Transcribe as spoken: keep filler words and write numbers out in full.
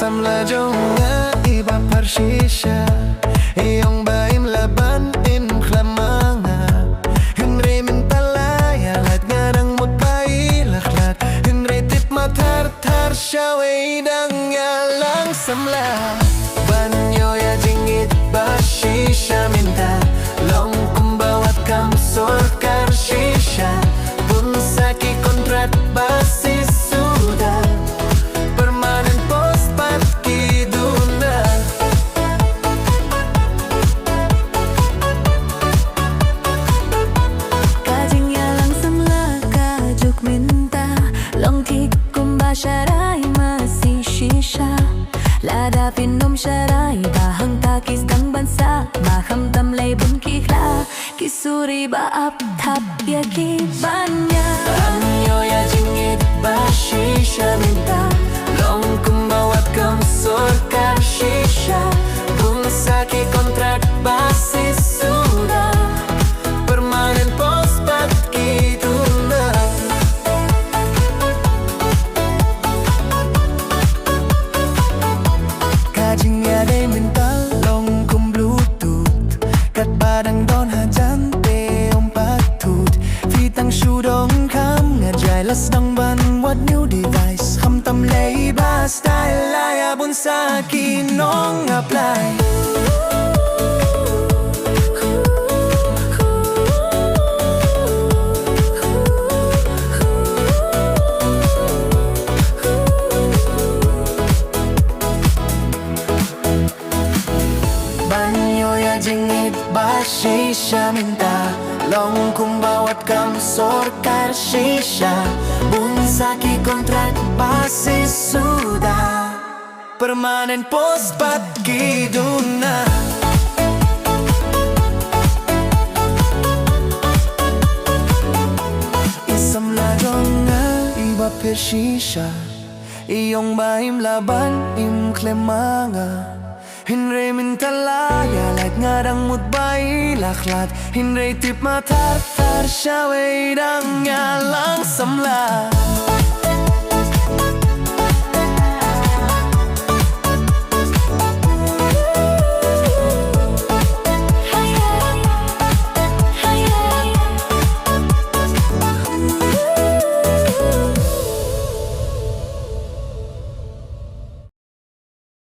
Samla jong nga i ba pher shisha, i ong ba im lah ban im khlem ma nga. Hynrei mynta la ïa lait, nga dang mut ba i la khlad. Hynrei tip ma thar thar shawei dang ïalang samla. Ban ïoh ïa jingïeit ba shisha mynta, long kumba wat kam sorkar shisha. Bun sa ki kontrak ba shisha suda, permanent post pat ki duna. Ka jingïalang samla ka juk mynta, long thik kumba sharai masi shisha. Lada phin ym sharai ba hangta ki sdang ban sah, ma khamtam lei bun ki khla, ki suri ba ap thap ïa ki ban ïa. Ban ïoh ïa jingïeit ba shisha mynta, long kumba wat kam sorkar shisha. Bun sa ki kontrak ba shisha suda, permanent post pat ki duna. Ka jingïadei mynta long kum Bluetooth, katba dang don hajan te ym pat thut. Phi tang shu donkam, nga jai la sdang ban wad new device. Khamtam lei ba style la ïa bun sa ki nong apply. Ban ïoh ïa jingïeit ba shisha mynta, long kumba wat kam sorkar shisha. Bun sa ki kontrak ba shisha suda, permanent post pat ki duna. I samla jong nga i ba pher shisha, i ong ba im lah ban im khlem ma nga. Hynrei mynta la ïa lait, nga dang mut ba i la khlad. Hynrei tip ma thar thar shawei dang ïalang samla.